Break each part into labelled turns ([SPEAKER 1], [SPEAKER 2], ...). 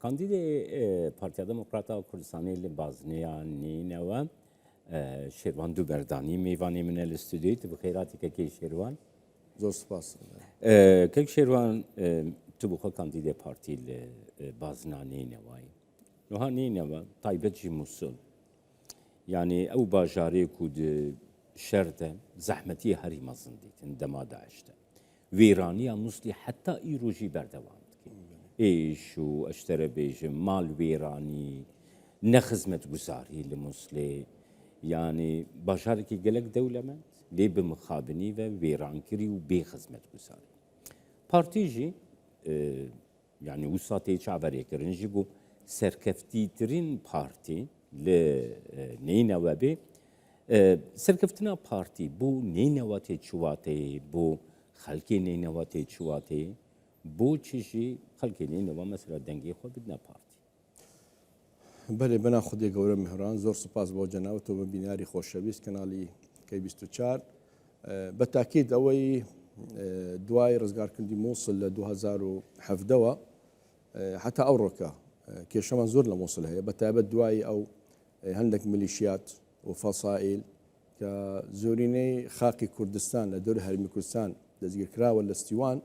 [SPEAKER 1] کاندیدێ پارتیا دموکراتا کوردستانی لە بازنەیا نینەوە شێروان دووبەردانی میوانی منە لە ستودیۆی تو بخێراتی کەکەی شێروان.
[SPEAKER 2] زۆر سپاس.
[SPEAKER 1] کەک شێروان تو بخۆ کاندیدێ پارتی لە بازنا نینەوای نوها نینەوە تایبەت ژی موسڵ یعنی ئەو باژارێک و شەر دە زەحمەتی هەری مەزن دیتن دەما داعشتە وێرانییا موسلی حەتا ئیرۆ ژی بەردەوام دکێ. ئێش و ئەشتەرە بێژم مال وێرانی، نە خزمەتگوزاری لە موسلێ، یانی باژارێکی گەلەک دەولەمەند لێ bi مخابنی ve وێرانکری و بێ خزمەتگوزاری. پارتی ژی یانی وسا tê çaverêkirin jî ku serkeftîtirîn partî li Neynewe bê. Serkeftina partî bo Neynewa tê çi wateyê, bo xelkê Neynewa tê çi wateyê, bo çi jî xelkê Neynewa mesela dengê xwe bidine partî.
[SPEAKER 2] بەلێ بەنا خودێ گەورە میهران زۆر سوپاس بۆ جەنابت و بە بیناری خۆشەویست کەناڵی کەی 24 بە تاکید ئەوەی دوای ڕزگارکردنی مووسڵ لە 2017ەوە حتا ئەوڕۆکە کێشەمان زۆر لە مووسڵ هەیە بە تایبەت دوای ئەو هەندێک ملیشیات و فەسائیل کە زۆرینەی خاکی کوردستان لە دەوری هەرمی کوردستان دەستگیرکراوە لە ستیوان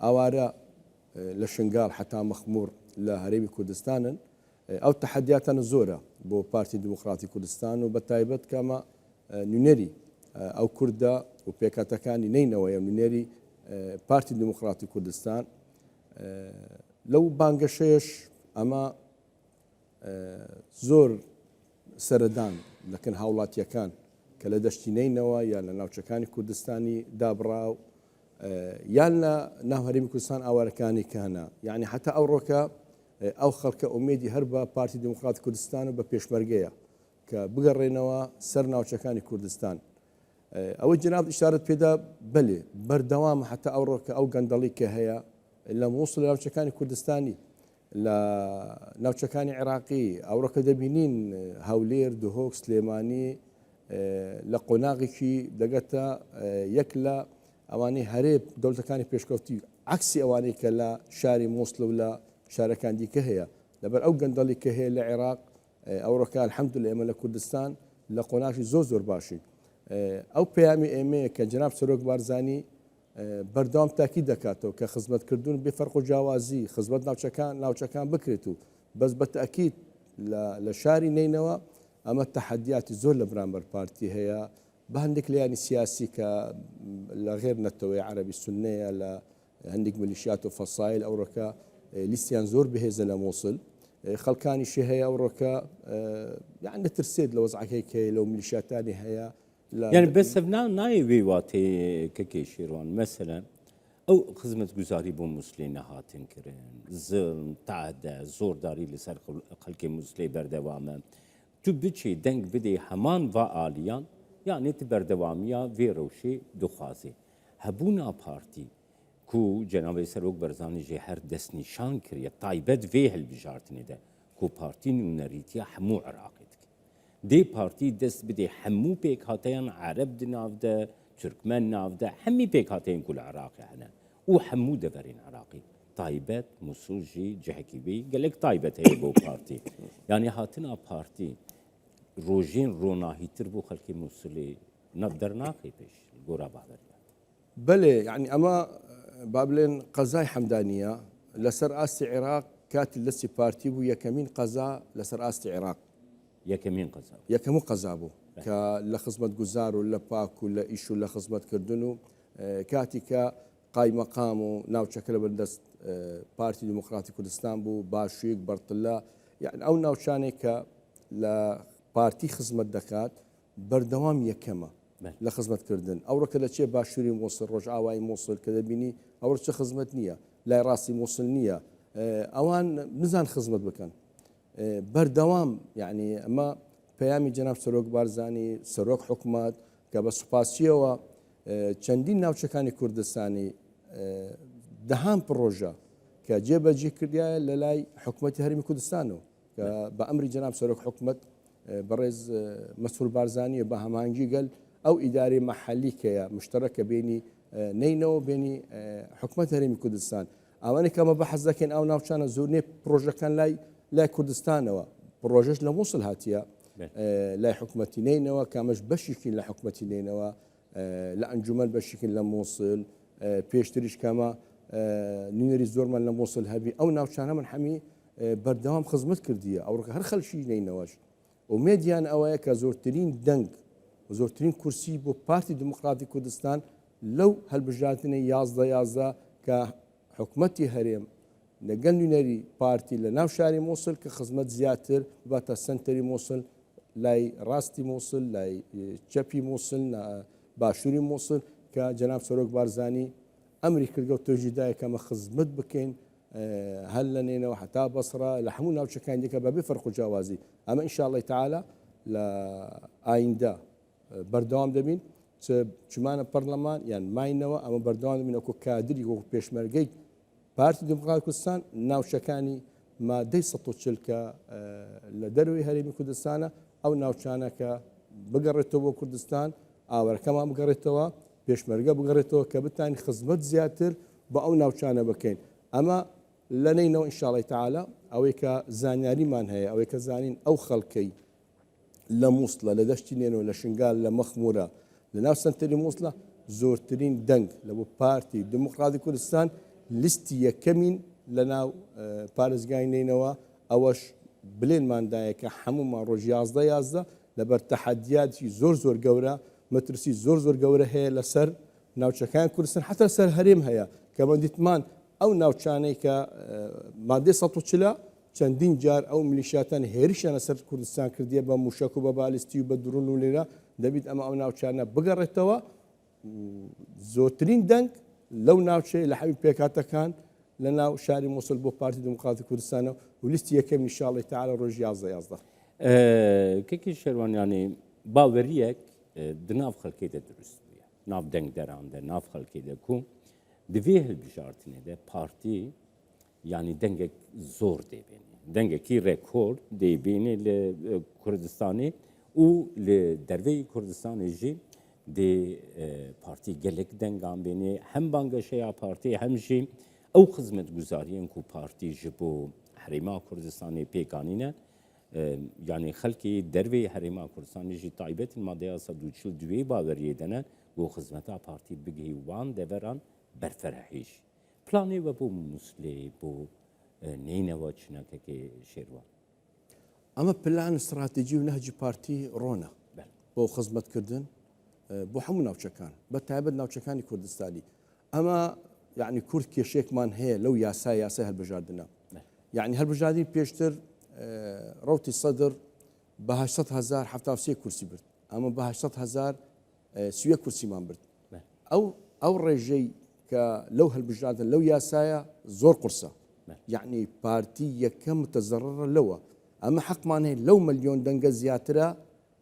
[SPEAKER 2] ئاوارە لە شنگال حتا مەخمور لە هەرێمی کوردستانن ئەو تەحەدیاتانە زۆرە بۆ پارتی دیموکراتی کوردستان و بە تایبەت کەمە نوێنەری ئەو کوردە و پێکاتەکانی نەینەوەیە نوێنەری پارتی دیموکراتی کوردستان لەو بانگەشەیەش ئەمە زۆر سەردان دەکەن هاوڵاتیەکان کە لە دەشتی نەینەوە یان لە ناوچەکانی کوردستانی دابڕاو یان لە ناو هەرێمی کوردستان ئاوارەکانی کە هەنە یعنی حتا ئەوڕۆکە ئەو خەڵکە ئومێدی هەر بە پارتی دیموکرات کوردستان و بە پێشمەرگەیە کە بگەڕێنەوە سەر ناوچەکانی کوردستان ئەوەی جەنابت ئیشارەت پێدا بەلێ بەردەوام حتا ئەوڕۆکە ئەو گەندەڵی کە هەیە لە مووسڵ لە ناوچەکانی کوردستانی لە ناوچەکانی عێراقی ئەوڕۆکە دەبینین هەولێر، دهۆک، سلێمانی لە قۆناغێکی دەگەتە یەک لە ئەوانەی هەرێ دەوڵەتەکانی پێشکەوتی عکسی ئەوانەی کە لە شاری مووسڵ و لە شارەکان دیکە هەیە لەبەر ئەو گەندەڵی کە هەیە لە عێراق ئەوڕۆکە الحمدللە ئێمە لە کوردستان لە قۆناغی زۆر زۆر باشین ئەو پەیامی ئێمەیە کە جەناب سەرۆک بارزانی بەردەوام تاکید دەکاتەوە کە خزمەتکردن بێ فەرق و جیاوازی خزمەت ناوچەکان ناوچەکان بکرێت و بەس بە تەئکید لە شاری نەینەوا ئەمە تەحەدیاتی زۆر لە بەرامبەر پارتی هەیە بە هەندێک لایەنی سیاسی کە لە غێر نەتەوەی عەرەبی سوننەیە لە هەندێک ملیشیات و فەسایل ئەوڕۆکە لیستیان زۆر بەهێزە لە مووسل خەڵکانیشی هەیە ئەوڕۆکە یان دەترسێت لە وەزعەکەی کە لەو ملیشیاتانی هەیە
[SPEAKER 1] یانی بەس نا نایە وێ واتەیە کەکێ شێروان مەسەلەن ئەو خزمەتگوزاری بۆ موسلێ نەهاتن کرن زلم تەعدە زۆرداری لەسەر خەڵکی موسلێ بەردەوامە تو بچێ دەنگ بدەی هەمان ڤا ئالیان یانێ تو بەردەوامیە vê rewşê dixwazê hebûna partî ku cenabê serok Berzanî jê her destnîşan kiriye taybet vê hilbijartinê de ku partî nûnerîtiya hemû Iraqê dike. Dê partî dest bidê hemû pêkhateyan Ereb di nav de, Turkmen nav de, hemî pêkhateyên ku li Iraqê hene û hemû deverên Iraqî. Taybet Musul jî cihekî wî gelek taybet heye bo partî. Yanî hatina partî rojên ronahîtir bo xelkê Musulê dernaxê pêş li gora baweriya te.
[SPEAKER 2] بەلێ یانی ئەمە با بلێن قەزای حەمدانیە لەسەر ئاستی عێراق کاتی دەستی پارتی بوو یەکەمین قەزا لەسەر ئاستی عێراق
[SPEAKER 1] یەکەمین قەزا
[SPEAKER 2] یەکەم و قەزا بوو کە لە خزمەت گوزار و لە پاک و لە ئیش و لە خزمەت کردن و کاتی کە قایمەقام و ناوچەکە لە بەردەست پارتی دیموکراتی کوردستان بوو باشویک بەرتلە یان ئەو ناوچانێک کە لە پارتی خزمەت دەکات بەردەوام یەکەمە لە خزمەت کردن ئەوڕۆ کە دەچێ باشووری مووسڵ ڕۆژئاوای مووسڵ کە دەبینی ئەوڕۆ چ خزمەت نییە لای ڕاستی مووسڵ نییە ئەوان نزان خزمەت بکەن بەردەوام یعنی ئەمە پەیامی جەناب سەرۆک بارزانی سەرۆک حکومەت کە بە سوپاسیەوە چەندین ناوچەکانی کوردستانی دەهان پڕۆژە کە جێبەجێ کردایە لە لای حکوومەتی هەرمی کوردستانەوە کە بە ئەمری جەناب سەرۆک حکومەت بەڕێز مەسرور بارزانیە بە هەماهەنگی گەل ئەو ئیدارەی مەحەلی کەیە مشتەرەکە بینی نەینەوە بینی حکومەت هەرێمی کوردستان. ئەوانەی کە ئەمە بەحس دەکەین ئەو ناوچانە زۆرینەی پرۆژەکان لای لای کوردستانەوە پرۆژەش لە مووسڵ هاتیە لای حکومەتی نەینەوە کە ئەمەش بەشێکین لە حکومەتی نەینەوە لە ئەنجومەن بەشێکین لە مووسڵ پێشتریش کەمە نوێنەری زۆرمان لە مووسڵ هەبی ئەو ناوچانە من حەمی بەردەوام خزمەت کردیە ئەوڕۆکە هەر خەلکی نەینەوەش ئومێدیان ئەوەیە کە زۆرترین دەنگ و زۆرترین کورسی بۆ پارتی دیموکراتی کوردستان لەو هەلبژاردنەی 11 11 کە حکومەتی هەرێم لەگەل نوینەری پارتی لە ناو شاری موسل کە خزمەت زیاتر بباتە سەنتەری موسل لای ڕاستی موسل لای چەپی موسل باشووری موسل کە جەناب سەرۆک بارزانی ئەمری کردگە و تۆژی دایە کە ئەمە خزمەت بکەین هەر لە نەینەوە هەتا بەسڕە لە هەموو ناوچەکانی دیکە بەبێ فەرق و جیاوازی ئەمە ان شاء اللە تعالی لە ئایندە بەردەوام دەبین چ چمانە پەرلەمان یان ماینەوە ئەمە بەردەوام دەبین وەکو کادری وەکو پێشمەرگەی پارتی دیموکرات کوردستان ناوچەکانی مادەی 140 کە لە دەروی هەرێمی کوردستانە ئەو ناوچانە کە بگەڕێتەوە بۆ کوردستان ئاوەرەکەمان بگەڕێتەوە پێشمەرگە بگەڕێتەوە کە بتانین خزمەت زیاتر بۆ ئەو ناوچانە بکەین ئەمە لە نەینەوە ان شاء اللە تعالی ئەوەی کە زانیاریمان هەیە ئەوەی کە زانین ئەو خەڵکەی لە مووسڵە لە دەشتی نێنەوە لە شنگال لە مەخمورە لە ناو سەنتەری مووسڵە زۆرترین دەنگ لە بۆ پارتی دیموکراتی کوردستان لیستی یەکەمین لە ناو پارێزگای نەینەوە ئەوەش بلێنماندایە کە هەموومان ڕۆژ 11 11 لەبەر تەحەدیاتی زۆر زۆر گەورە مەترسی زۆر زۆر گەورە هەیە لەسەر ناوچەکان کوردستان حتا سەر هەرێم هەیە کە من دیتمان ئەو ناوچانەی کە مادەی 140 چەندین جار ئەو میلیشیاتان هێرشیان لەسەر کوردستان کردیە بە موشەک و بە بالیستی و بە درون و لێرە دەبیت ئەمە ئەو ناوچانە بگەڕێتەوە زۆرترین دەنگ لەو ناوچەیە لە حەوی پێکهاتەکان لە ناو شاری موسڵ بۆ پارتی دیموکراتی کوردستانە و لیستی یەکەم ان شاء اللە تعالی ڕۆژ 11 11.
[SPEAKER 1] کەکی شێروان یانی باوەریەک di nav xelkê de dirust bûye nav dengderan de nav xelkê de ku di vê hilbijartinê de partî yanî dengek zor dê bêne dengekî rekord dê bêne li Kurdistanê û li derveyî Kurdistanê jî dê partî gelek dengan bêne hem bangeşeya partî hem jî ew xizmetguzariyên ku partî ji bo Herêma Kurdistanê pêk anîne Yanî xelkê derveyî Herêma Kurdistanê jî taybet madeya 142 baweriyê de ne ku xizmeta partî bigihî wan deveran berferehî jî. Planê we bo Mûsilê bo Neynewa çi ne kekê Şêrwan?
[SPEAKER 2] ئەمە پلان ستراتیجی و نەهجی پارتی ڕۆنە بۆ خزمەتکردن بۆ هەموو ناوچەکان بە تایبەت ناوچەکانی کوردستانی ئەمە یعنی کورد کێشێکمان هەیە لەو یاسا یاسای هەلبژاردنە یعنی هەلبژاردنی پێشتر ڕوتی سەدر بە 800 هزار 73 کورسی برد ئەمە بە 800 هزار سویە کورسیمان برد ئەو ئەو ڕێژەی کە لەو هەلبژاردن لەو یاسایە زۆر قورسە یعنی پارتی یەکەم متەزەڕڕە لەوە ئەمە حەقمان هەیە لەو ملیۆن دەنگە زیاترە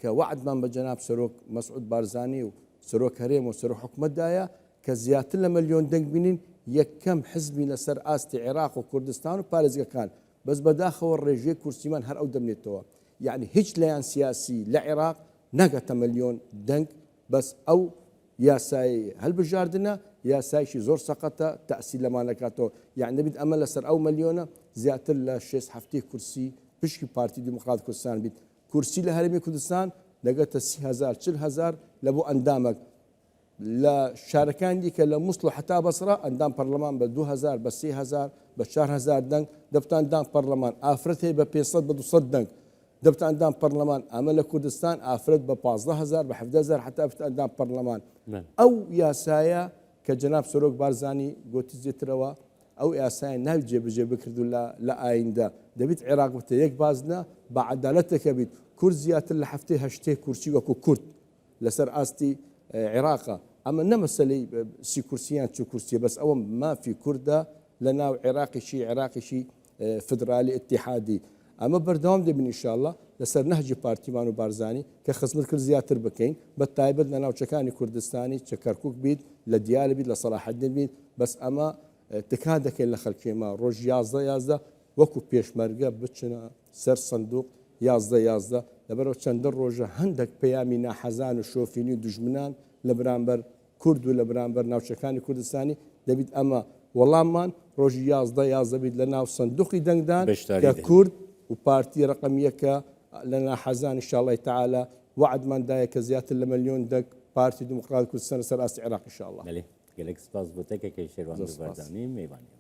[SPEAKER 2] کە وەعدمان بە جەناب سەرۆک مەسعود بارزانی و سەرۆک هەرێم و سەرۆک حکومەت دایە کە زیاتر لە مەلیۆن دەنگ بینین یەکەم حزبی لەسەر ئاستی عێراق و کوردستان و پارێزگەکان بەس بەداخەوە ڕێژەی کورسیمان هەر ئەو دەمنێتەوە یەعنی هیچ لایەن سیاسی لە عێراق ناگاتە مەلیۆن دەنگ بەس ئەو یاسای هەلبژاردنە یاسایکی زۆر سەقەتە تەئسیر لەمان دەکاتەوە یەعنی دەبیت ئەمە لەسەر ئەو مەلیۆنە زیاتر لە شێست حەفتی کورسی پشکی پارتی دیموکرات کوردستان بیت کورسی لە هەرێمی کوردستان دەگەتە 30 هەزار 40 هەزار لە بۆ ئەندامەک لە شارەکان دیکە لە موسڵ و حتا بەسڕە ئەندام پەرلەمان بە 2000 بە 3000 بە 4000 دەنگ دەبتە ئەندام پەرلەمان ئافرەت هەیە بە 500 بە 200 دەنگ دەبتە ئەندام پەرلەمان ئەمە لە کوردستان ئافرەت بە 15000 بە 17000 حتا بتە ئەندام پەرلەمان ئەو یاسایە کە جەناب سەرۆک بارزانی گۆتی زێترەوە ئەو یاسایە ناوی جێبەجێ بکرد و لە لە ئایندە دەبیت عێراق بتە یەک بازنە بە عەدالەتەکە بیت کورد زیاتر لە هەفتەی هەشتێ کورسی وەکو کورد لەسەر ئاستی عێراقە ئەمە نە مەسەلەی سی کورسی یان چ کورسیە بەس ئەوە مافی کوردە لە ناو عێراقیشی عێراقیشی فدرالی ئیتیحادی ئەمە بەردەوام دەبین ئینشاءاللە لەسەر نەهجی پارتیمان و بارزانی کە خزمەت کرد زیاتر بکەین بە تایبەت لە ناوچەکانی کوردستانی چە کەرکوک بیت لە دیالە بیت لە سەلاحەدین بیت بەس ئەمە تکا دەکەین لە خەلکێما ڕۆژ 11 11 وەکو پێشمەرگە بچنە سەر سندوق 11 11 لەبەرەوە چەندە ڕۆژە هەندێک پەیامی ناحەزان و شۆفینی و دوژمنان لە بەرامبەر کورد و لە بەرامبەر ناوچەکانی کوردستانی دەبیت ئەمە. وەڵاممان ڕۆژی 11 11 بیت لە ناو سندوقی دەنگدان کە کورد و پارتی ڕقم یەکە لە ناحەزان ان شاء اللە تعالی وەعدمان دایە کە زیاتر لە ملیۆن دەنگ پارتی دیموکرات کوردستان لەسەر ئاستی عێراق ان شاء اللە.
[SPEAKER 1] بەلێ گەلەک سپاس بۆ تە کەکەی شێروان
[SPEAKER 2] زۆر سپاس.
[SPEAKER 1] بارزانی میوانی.